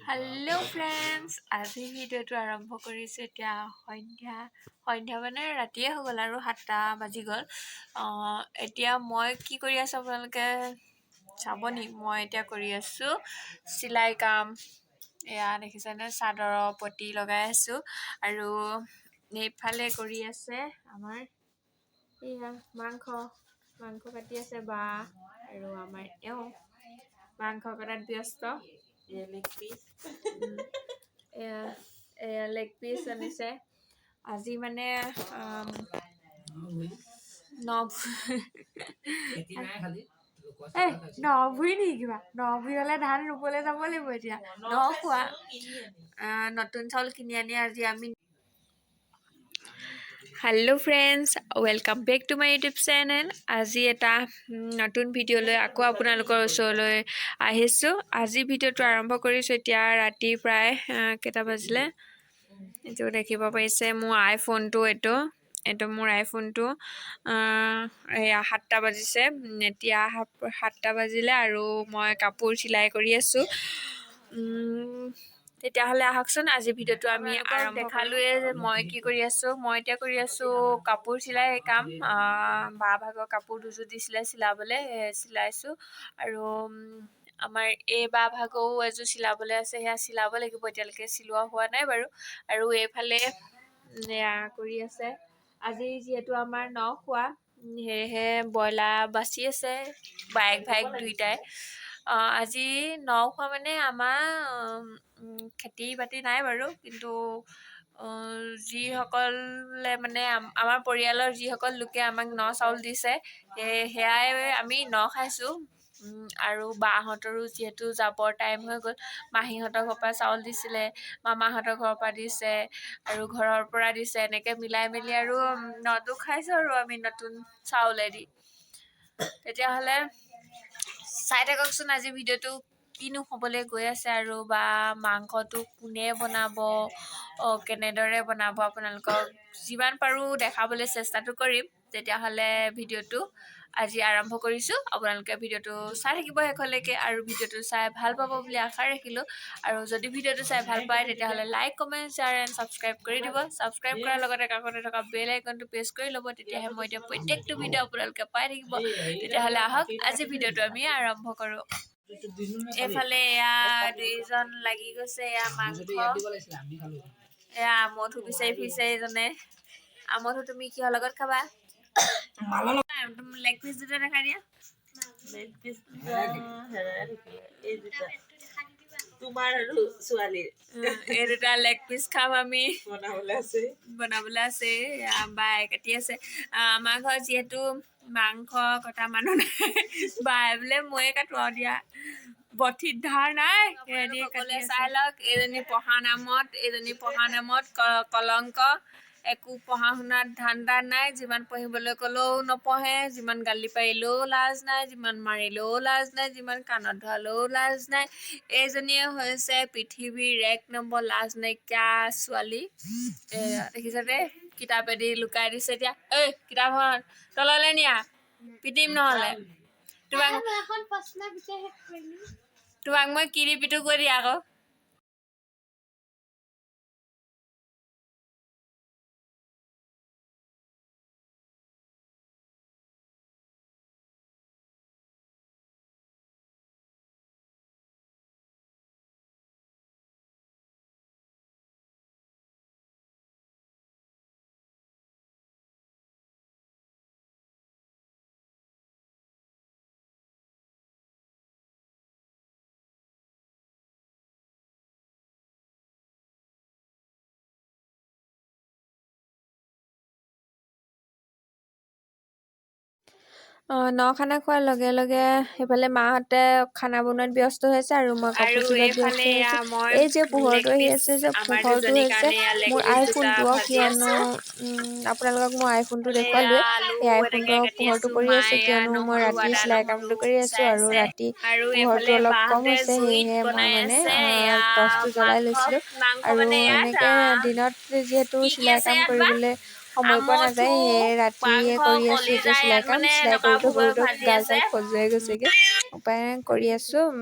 Hello' friends, আজি ভিডিঅ'টো আৰম্ভ কৰিছোঁ। এতিয়া সন্ধ্যা, সন্ধ্যা মানে ৰাতিয়ে হৈ গ'ল আৰু 7টা বাজি গ'ল। এতিয়া মই কি কৰি আছোঁ আপোনালোকে চাব নি? মই এতিয়া কৰি আছোঁ চিলাই কাম। এয়া দেখিছেনে, চাদৰৰ পতি লগাই আছোঁ। আৰু এইফালে কৰি আছে আমাৰ এয়া মাংস মাংস কাটি আছে বা, আৰু আমাৰ এওঁ মাংস কটাত ব্যস্ত। এয়া এয়া লেগ পিচ আনিছে আজি। মানে ন এই নভুই নেকি কিবা? নভুই হ'লে ধান ৰুবলৈ যাব লাগিব। এতিয়া ন খোৱা নতুন চাউল কিনি আনি আজি আমি। Hello friends, welcome back to my YouTube channel. আজি এটা নতুন ভিডিঅ' লৈ আকৌ আপোনালোকৰ ওচৰলৈ আহিছোঁ। আজি ভিডিঅ'টো আৰম্ভ কৰিছোঁ এতিয়া ৰাতি প্ৰায় কেইটা বাজিলে এইটো দেখিব পাৰিছে, মোৰ আইফোনটো, এইটো এইটো মোৰ আইফোনটো। এয়া 7টা বাজিছে এতিয়া, 7টা বাজিলে আৰু মই কাপোৰ চিলাই কৰি আছোঁ। তেতিয়াহ'লে আহকচোন, আজি ভিডিঅ'টো আমি দেখালোৱে যে মই কি কৰি আছোঁ। মই এতিয়া কৰি আছোঁ কাপোৰ চিলাই কাম। বা ভাগৰ কাপোৰ দুযোৰ দিছিলে চিলাবলৈ, চিলাইছোঁ। আৰু আমাৰ এই বা ভাগৰো এযোৰ চিলাবলৈ আছে, সেয়া চিলাব লাগিব, এতিয়ালৈকে চিলোৱা হোৱা নাই বাৰু। আৰু এইফালে এয়া কৰি আছে। আজি যিহেতু আমাৰ ন খোৱা, সেয়েহে ব্ৰইলাৰ বাচি আছে বায়েক ভায়েক দুইটাই। আজি ন খোৱা মানে আমাৰ খেতি বাতি নাই বাৰু, কিন্তু যিসকলে মানে আমাৰ পৰিয়ালৰ যিসকল লোকে আমাক ন চাউল দিছে, সেয়াই আমি ন খাইছোঁ। আৰু বাহঁতৰো যিহেতু যাবৰ টাইম হৈ গ'ল, মাহীহঁতৰ ঘৰৰ পৰা চাউল দিছিলে, মামাহঁতৰ ঘৰৰ পৰা দিছে আৰু ঘৰৰ পৰা দিছে, এনেকৈ মিলাই মেলি আৰু নটো খাইছোঁ আৰু আমি নতুন চাউলেদি। তেতিয়াহ'লে চাই থাককচোন আজি ভিডিঅ'টো কিনো হ'বলৈ গৈ আছে, আৰু বা মাংসটো কোনে বনাব, কেনেদৰে বনাব, আপোনালোকক যিমান পাৰোঁ দেখাবলৈ চেষ্টাটো কৰিম। তেতিয়াহ'লে ভিডিঅ'টো আজি আৰম্ভ কৰিছোঁ। আপোনালোকে ভিডিঅ'টো চাই থাকিব শেষলৈকে আৰু ভিডিঅ'টো চাই ভাল পাব বুলি আশা ৰাখিলোঁ। আৰু যদি ভিডিঅ'টো চাই ভাল পায়, তেতিয়াহ'লে like, comment, share and subscribe কৰি দিব। ছাবস্ক্ৰাইব কৰাৰ লগতে কাষতে থকা বেল আইকনটো প্ৰেছ কৰি ল'ব, তেতিয়াহে মই এতিয়া প্ৰত্যেকটো ভিডিঅ' আপোনালোকে পাই থাকিব। তেতিয়াহ'লে আহক, আজি ভিডিঅ'টো আমি আৰম্ভ কৰোঁ। এইফালে এয়া দুইজন লাগি গৈছে। এয়া মাংস, এয়া আমঠু বিচাৰি ফুৰিছে এইজনে। আমঠু তুমি কিহৰ লগত খাবা? লেগ পিচ দুটা দেখাই দিয়া। লেগ পিচ তোমাৰ আৰু ছোৱালীৰ। এই দুটা লেগ পিচ খাম আমি। বনাবলৈ আছে। বনাবলৈ আছে। বাই কাটি আছে। আমাৰ ঘৰত যিহেতু মাংস কটা মানুহ নাই, বাই বোলে ময়ে কাটো আৰু দিয়া, বঠিত ধাৰ নাই। চাই লওক, এইজনী পঢ়া নামত, এইজনী পঢ়া নামত কলংক। একো পঢ়া শুনাত ধান্দা নাই। যিমান পঢ়িবলৈ ক'লেও নপঢ়ে, যিমান গালি পাৰিলেও লাজ নাই, যিমান মাৰিলেও লাজ নাই, যিমান কাণত ধৰালেও লাজ নাই। এইজনীয়ে হৈছে পৃথিৱীৰ 1 নম্বৰ লাজ নাইকিয়া ছোৱালী। দেখিছেনে, কিতাপেদি লুকাই দিছে এতিয়া। ঐ, কিতাপখন তললৈ নিয়া, পিটিম নহ'লে তোমাক। তোমাক মই কি দি পিটো কৈ দিয়া আকৌ। ন খানা খোৱাৰ লগে লগে সেইফালে মাহঁতে খানা বনোৱাত ব্যস্ত হৈ আছে আৰু মই কাপোৰ চিলোৱাত ব্যস্ত হৈ আছোঁ। এই যে পোহৰটো আহি আছে যে, পোহৰটো হৈছে মোৰ আইফোনটো। কিয়নো আপোনালোকক মই আইফোনটো দেখুৱালোৱে। সেই আইফোনটোৰ পোহৰটো পৰি আছে, কিয়নো মই ৰাতি চিলাই কামটো কৰি আছোঁ আৰু ৰাতি পোহৰটো অলপ কম হৈছে, সেয়েহে মই মানে টৰ্চটো জ্বলাই লৈছিলোঁ। আৰু এনেকৈ দিনত যিহেতু চিলাই কাম কৰিবলৈ সময় পোৱা আমঠু, নাযায়, সেয়ে ৰাতিয়ে মাংস, কৰি আছোঁ কলিজা এতিয়া চিলাই ইয়াত কাম। মানে চিলাই এনেকুৱা কৰোঁতে বোৰ কৰোঁতে ভাজি গাল আছে। চাল খজুৱাই গৈছেগৈ, উপায় নাই, কৰি আছোঁ আৰু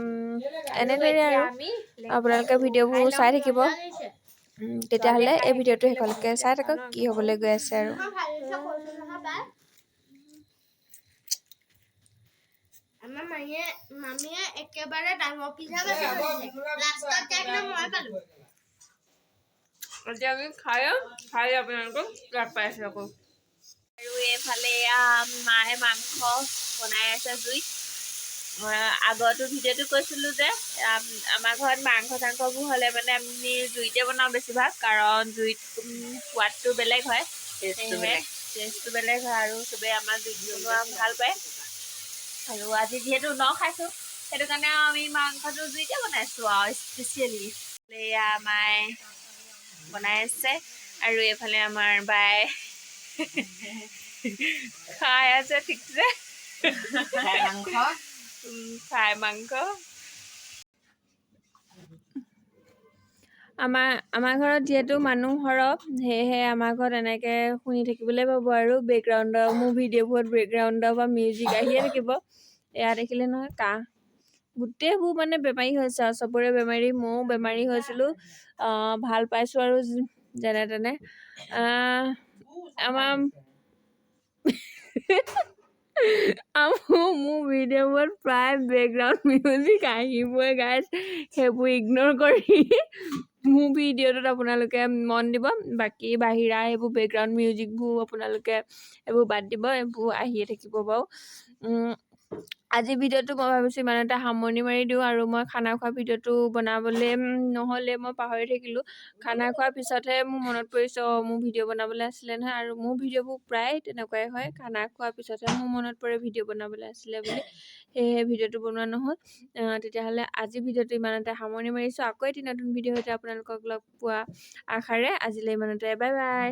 এনেদৰে। এতিয়া আৰু আমি লেগ আপোনালোকে পিচটো খাই ভিডিঅ'বোৰ লওঁ। চাই থাকিব। ছোৱালীয়ে তেতিয়াহ'লে খাই এই ভিডিঅ'টো থাকিলে শেষলৈকে প্ৰথমতে চাই খাওঁ থাকক ন কি হ'বলৈ গৈ আছে আৰু। আমাৰ মামীয়ে মামীয়ে একেবাৰে ডাঙৰ পিঠা বাছি থৈছিলে, লাষ্টত যাই কিনে মই পালো। এতিয়া আমি খাই খাই আপোনালোকক লগ পাই আছোঁ আকৌ। আৰু এইফালে এয়া মায়ে মাংস বনাই আছে জুইত। আগতো ভিডিঅ'টো কৈছিলোঁ যে আমাৰ ঘৰত মাংস চাংসবোৰ হ'লে মানে আমি জুইতে বনাওঁ বেছিভাগ, কাৰণ জুইত সোৱাদটো বেলেগ হয়। টেষ্টটো সেয়েহে বেলেগ। টেষ্টটো বেলেগ হয় আৰু চবেই আমাৰ জুইত বনোৱা ভাল পায়। আৰু আজি যিহেতু ন খাইছোঁ, সেইটো কাৰণে আমি মাংসটো জুইতে বনাইছোঁ আৰু স্পেচিয়েলি। এয়া মায়ে বনাই আছে আৰু এইফালে আমাৰ বাই খাই আছে ঠিকছে। ফ্ৰাই মাংস। ফ্ৰাই মাংস। আমাৰ ঘৰত যিহেতু মানুহ সৰহ, সেয়েহে আমাৰ ঘৰত এনেকৈ শুনি থাকিবলৈ পাব আৰু বেকগ্ৰাউণ্ডৰ, মোৰ ভিডিঅ'বোৰত বেকগ্ৰাউণ্ডৰ পৰা মিউজিক আহিয়ে থাকিব। এয়া দেখিলে নহয়, কাহ, গোটেইবোৰ মানে বেমাৰী হৈছে আৰু চবৰে বেমাৰী, ময়ো বেমাৰী হৈছিলোঁ। ভাল পাইছোঁ আৰু যেনে তেনে। আমাৰ মোৰ ভিডিঅ'বোৰত প্ৰায় বেকগ্ৰাউণ্ড মিউজিক আহিবই গাইজ, সেইবোৰ ইগন'ৰ কৰি মোৰ ভিডিঅ'টোত আপোনালোকে মন দিব। বাকী বাহিৰা সেইবোৰ বেকগ্ৰাউণ্ড মিউজিকবোৰ আপোনালোকে এইবোৰ বাদ দিব, এইবোৰ আহিয়ে থাকিব বাৰু। আজি ভিডিঅ'টো মই ভাবিছোঁ ইমানতে সামৰণি মাৰি দিওঁ। আৰু মই খানা খোৱা ভিডিঅ'টো বনাবলৈ নহ'লে মই পাহৰি থাকিলোঁ। খানা খোৱাৰ পিছতহে মোৰ মনত পৰিছে, অঁ, মোৰ ভিডিঅ' বনাবলৈ আছিলে নহয়। আৰু মোৰ ভিডিঅ'বোৰ প্ৰায় তেনেকুৱাই হয়, খানা খোৱাৰ পিছতহে মোৰ মনত পৰে ভিডিঅ' বনাবলৈ আছিলে বুলি, সেয়েহে ভিডিঅ'টো বনোৱা নহ'ল। তেতিয়াহ'লে আজি ভিডিঅ'টো ইমানতে সামৰণি মাৰিছোঁ। আকৌ এটি নতুন ভিডিঅ' সৈতে আপোনালোকক লগ পোৱা আশাৰে আজিলৈ ইমানতে, বাই বাই।